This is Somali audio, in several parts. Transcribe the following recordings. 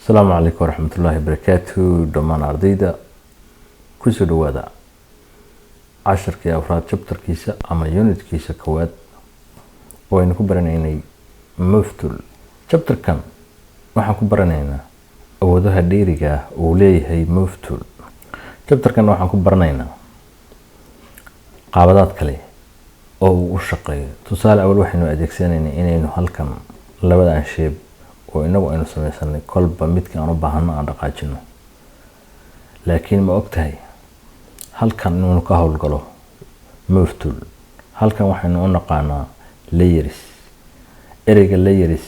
Asalaamu calaykum waraxmatullaahi wabarakaatu. Dhammaan ardayda kusoo dhawaada casharkii afraad, chapterkiisa ama unitkiisa koowaad oo aynu ku baranaynay move tool. Chapterkan waxaan ku baranaynaa awoodaha dheeriga ah uu leeyahay move tool. Chapterkan waxaan ku baranaynaa qaabadaad kale oo uu u shaqeeyo. Tusaale, awal waxaynu adeegsanaynay inaynu halkan labadan shape oo inagu aynu sameysanay kolba midka aan u baahano aan dhaqaajino, laakiin ma ogtahay halkan inuunu ka howlgalo move tool? Halkan waxaynu u naqaanaa layers. Ereyga layers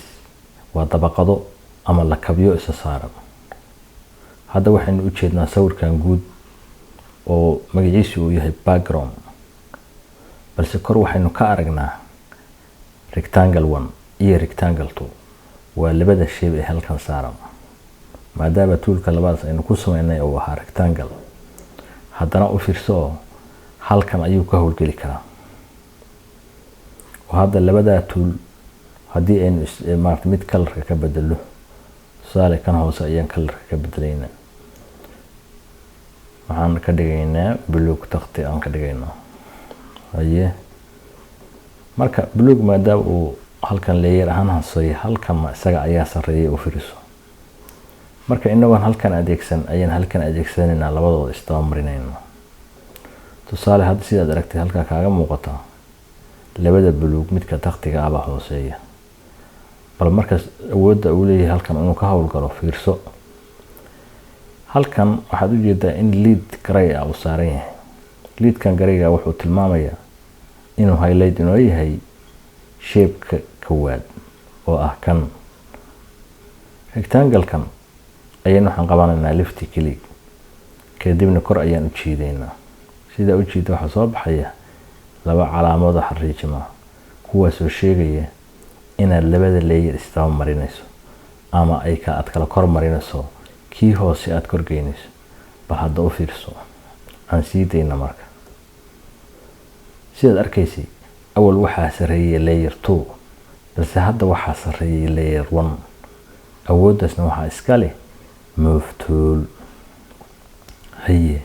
waa dabaqado ama lakabyo isa saaran. Hadda waxaynu u jeednaa sawirkan guud oo magaciisu uu yahay background, balse kor waxaynu ka aragnaa rectangle one iyo rectangle two. Waa labada shape ee halkan saaran. Maadaama toolka labadaas aynu ku sameynay uu ahaa rectangle, haddana u fiirso oo halkan ayuu ka howlgeli karaa. Oo hadda labadaa tool haddii aynu maarata mid colorka ka bedelo, tusaale kan hoose ayaan colorka ka bedelaynaa, waxaan ka dhigaynaa buluug takti aan ka dhigaynaa. Haye, marka buluug maadaama uu halkan layer ahaan hooseeya, halkanna isaga ayaa sareeyay. U fiiriso, marka inagoon halkan adeegsan ayaan halkan adeegsanaynaa, labadooda isdaba marinayna. Tusaale, hadda sidaad aragtay halkaa kaaga muuqata labada buluug midka taktiga abaa hooseeya. Bal markaas awoodda uu leeyahay halkan inuu ka howlgalo fiirso. Halkan waxaad ujeedaa in lead gray ah uu saaran yahay. Leadkan grayga wuxuu tilmaamayaa inuu highlight inoo yahay shapeka kowaad oo ah kan rectangle-kan. Ayaan waxaan qabanaynaa left click, kadibna kor ayaan u jiidaynaa. Sidaa u jiida, waxaa soo baxaya laba calaamado xariijima, kuwaasoo sheegaya inaad labada layer isdaba marinayso ama ay ka aad kala kor marinayso, kii hoose aad korgeynayso. Bal hadda u fiirso, aan sii dayna. Marka sidaad arkaysay, awal waxaa sarreeyay layer two, balse hadda waxaa sarreeyay layer one. Awooddaasna waxaa iska leh move tool. Haye,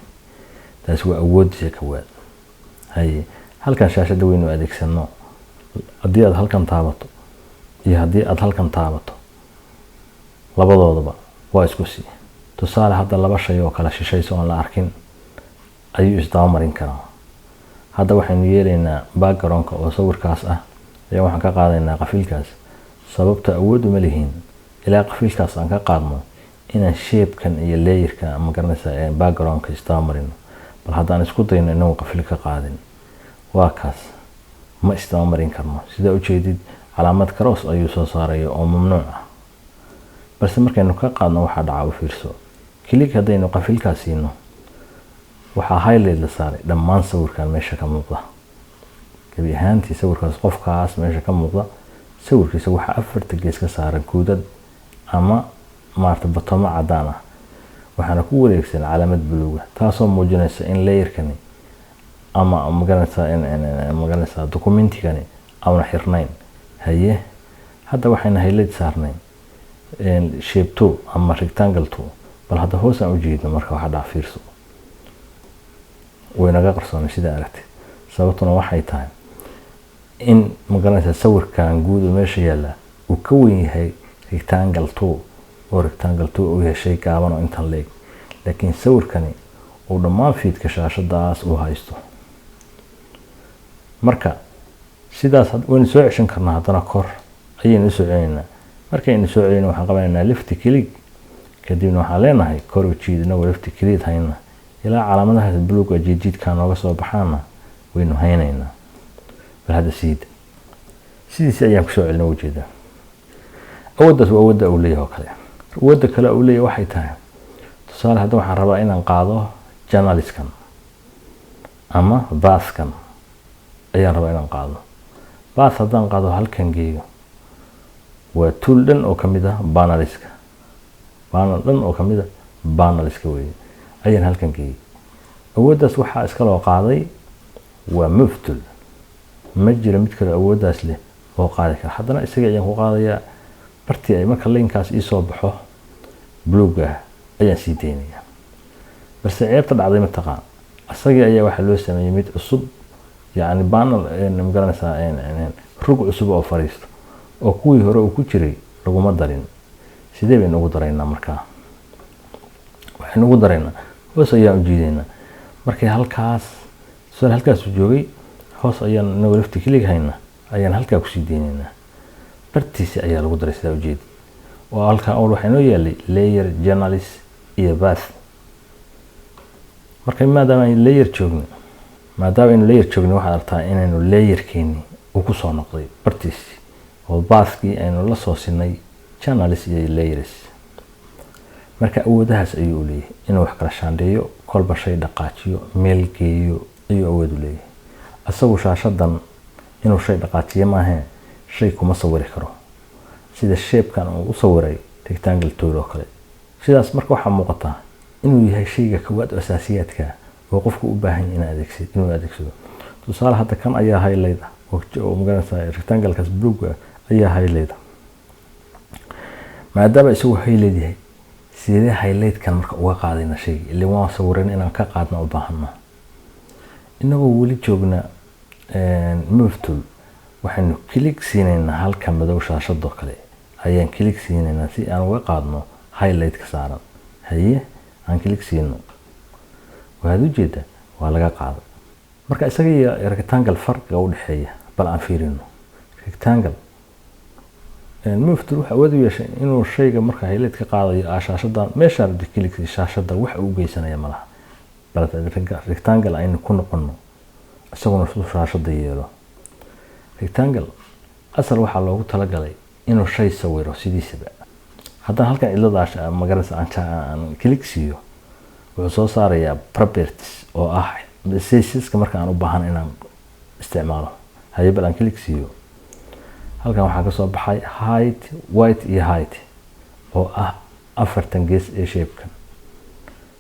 taasi waa awooddiisa kowaad. Haye, halkan shaashadda weynu adeegsano, haddii aad halkan taabato iyo haddii aad halkan taabato, labadoodaba waa isku sii. Tusaale, hadda laba shay oo kala shishayso oon la arkin ayuu isdaba marin karaa. Hadda waxaynu yeelaynaa backgroundka oo sawirkaas ah ayaa waxaan ka qaadaynaa qafiilkaas. Sababta awood uma lihiin ilaa qafiilkaas aan ka qaadno inaan shapekan iyo layerka, ma garanaysaa, ee backgroundka isdaba marino. Bal haddaan isku dayno inagu qafiil ka qaadin, waa kaas, ma isdaba marin karno. Sidaa ujeedid, calaamad cross ayuu soo saaraya oo mamnuuc ah. Balse markaynu ka qaadno, waxaa dhaca u fiirso. Click haddaynu qafiilkaas siino, waxaa highlight la saaray dhammaan sawirkan meesha ka muuqda. Gebi ahaantii sawirkaas, qofkaas meesha ka muuqda, sawirkiisa waxaa afarta gees ka saaran kuudad ama maarata batomo cadaan ah, waxaana ku wareegsan calaamad buluuga, taasoo muujinaysa in layerkani ama magaranaysaa in magaranaysaa documentigani auna xirnayn. Haye, hadda waxayna highlight saarnay shape two ama rectangle two. Bal hadda hoos aan u jeedno, marka waxaa dhaca fiirso, way naga qarsoonay sida aragtid. Sababtuna waxay tahay in, magaranaysaa, sawirkan guud oo meesha yaalla uu ka weyn yahay rectangle two, oo rectangle two uu yahay shay gaaban oo intan leeg, laakiin sawirkani uu dhammaan fiidka shaashadaas uu haysto. Marka sidaas waynu soo ceshan karnaa. Haddana kor ayaynu usoo celinaynaa. Markaynu soo celino, waxaan qabanaynaa left click, kadibna waxaan leenahay kor u jiid. Inagoo left click hayna ilaa calaamadahaas buluuga jiidjiidka nooga soo baxaana waynu haynaynaa. Bal hadda siida, sidiisi ayaan kusoo celina. Ujeedaa, awooddaas waa awoodda uu leeyahay oo kale. Awoodda kale uu leeyahay waxay tahay, tusaale, hadda waxaan rabaa inaan qaado channelskan ama pathkan ayaan rabaa inaan qaado. Path haddaan qaado, halkan geeyo, waa tool dhan oo kamid ah panelska. Panel dhan oo kamid ah panelska weeye ayaan halkan geeyey. Awooddaas waxaa iska loo qaaday waa move tool. Ma jiro mid kale awooddaas leh oo qaadi kara. Haddana isaga ayaan ku qaadayaa bartii ay marka linekaas iisoo baxo. Buluugga ah ayaan sii daynaya, balse ceebta dhacday mataqaan, asagii ayaa waxaa loo sameeyey mid cusub, yacni panel, magaranaysaa, rug cusub oo fariisto oo kuwii hore uu ku jiray laguma darin. Sidee baynu ugu daraynaa? Markaa waxaynu ugu daraynaa, hoos ayaan u jiidaynaa. Markay halkaas, tusaale, halkaasu joogay, hoos ayaan inagoo left click hayna ayaan halkaa kusii deynaynaa. Bartiisi ayaa lagu daray, sidaa ujeedid, oo halkaa awal waxaa inoo yaalay layer, channels iyo path. Marka maadaama aynu layer joogno, waxaad aragtaa inaynu layerkeeni uu kusoo noqday bartiisi oo pathkii aynu la soo sinay channels iyo layers. Marka awoodahaas ayuu u leeyahay, inuu wax kala shaandheeyo, kolba shay dhaqaajiyo, meel geeyo ayuu awood u leeyahay. Isagu shaashadan inuu shay dhaqaajiyo maahee, shay kuma sawiri karo sida shapekan uu u sawiray rectangle tool oo kale. Sidaas marka waxaa muuqataa inuu yahay shayga kowaad oo asaasiyaadka oo qofku u baahan yahay inuu adeegsado. Tusaale, hadda kan ayaa highlight ah oo, magaranaysaa, rectangle-kaas buluuga ayaa highlight ah. Maadaama isagu highlight yahay, sidee highlightkan marka uga qaadayna shayga? Ilaa waan sawiran, inaan ka qaadna u baahana. Inagoo weli joogna move tool, waxaynu click siinaynaa halka madow shaashadoo kale ayaan click siinaynaa si aan uga qaadno highlight ka saaran. Haye, aan click siino. Waxaad ujeedaa waa laga qaaday. Marka isaga iyo rectangle farqiga u dhexeeya bal aan fiirino. Rectangle, move tool waxa awood u yeeshay inuu shayga marka highlight ka qaadayo aa shaashada meesha click, shaashada wax uu geysanaya malaha. Bal rectangle aynu ku noqono, isaguna siduu shaashada yeelo. Rectangle asal waxaa loogu talagalay inuu shay sawiro sidiisaba. Haddaan halkan cidlada, magaranaysa, aan click siiyo, wuxuu soo saarayaa properties oo ah sizeska marka aan u baahan inaan isticmaalo. Haye, bal aan click siiyo. Halkan waxaa kasoo baxay height, width iyo height oo ah afartan gees ee shapekan.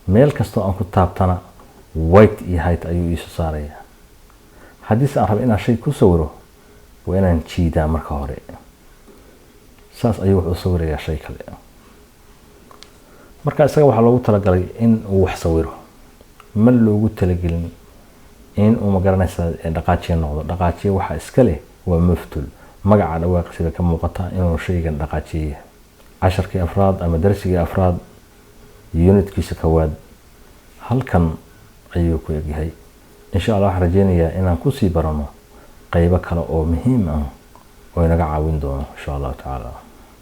Meel kastoo aan ku taabtana width iyo height ayuu iisoo saarayaa. Haddiise aan rabo inaan shay ku sawiro, waa inaan jiidaa marka hore. Saas ayuu wuxuu sawirayaa shay kale. Marka isaga waxaa loogu talagalay in uu wax sawiro, ma loogu talagelin in uu, magaranaysa, dhaqaajiye noqdo. Dhaqaajiye waxaa iska leh waa move tool. Magaca dhawaaqsiga ka muuqata inuu shaygan dhaqaajiye yahay. Casharkii afraad ama darsigii afraad, unitkiisa kowaad, halkan ayuu ku egyahay. Insha Allah waxaan rajeynayaa inaan kusii barano qeybo kale oo muhiim ah oo inaga caawin doono, insha Allahu tacaala.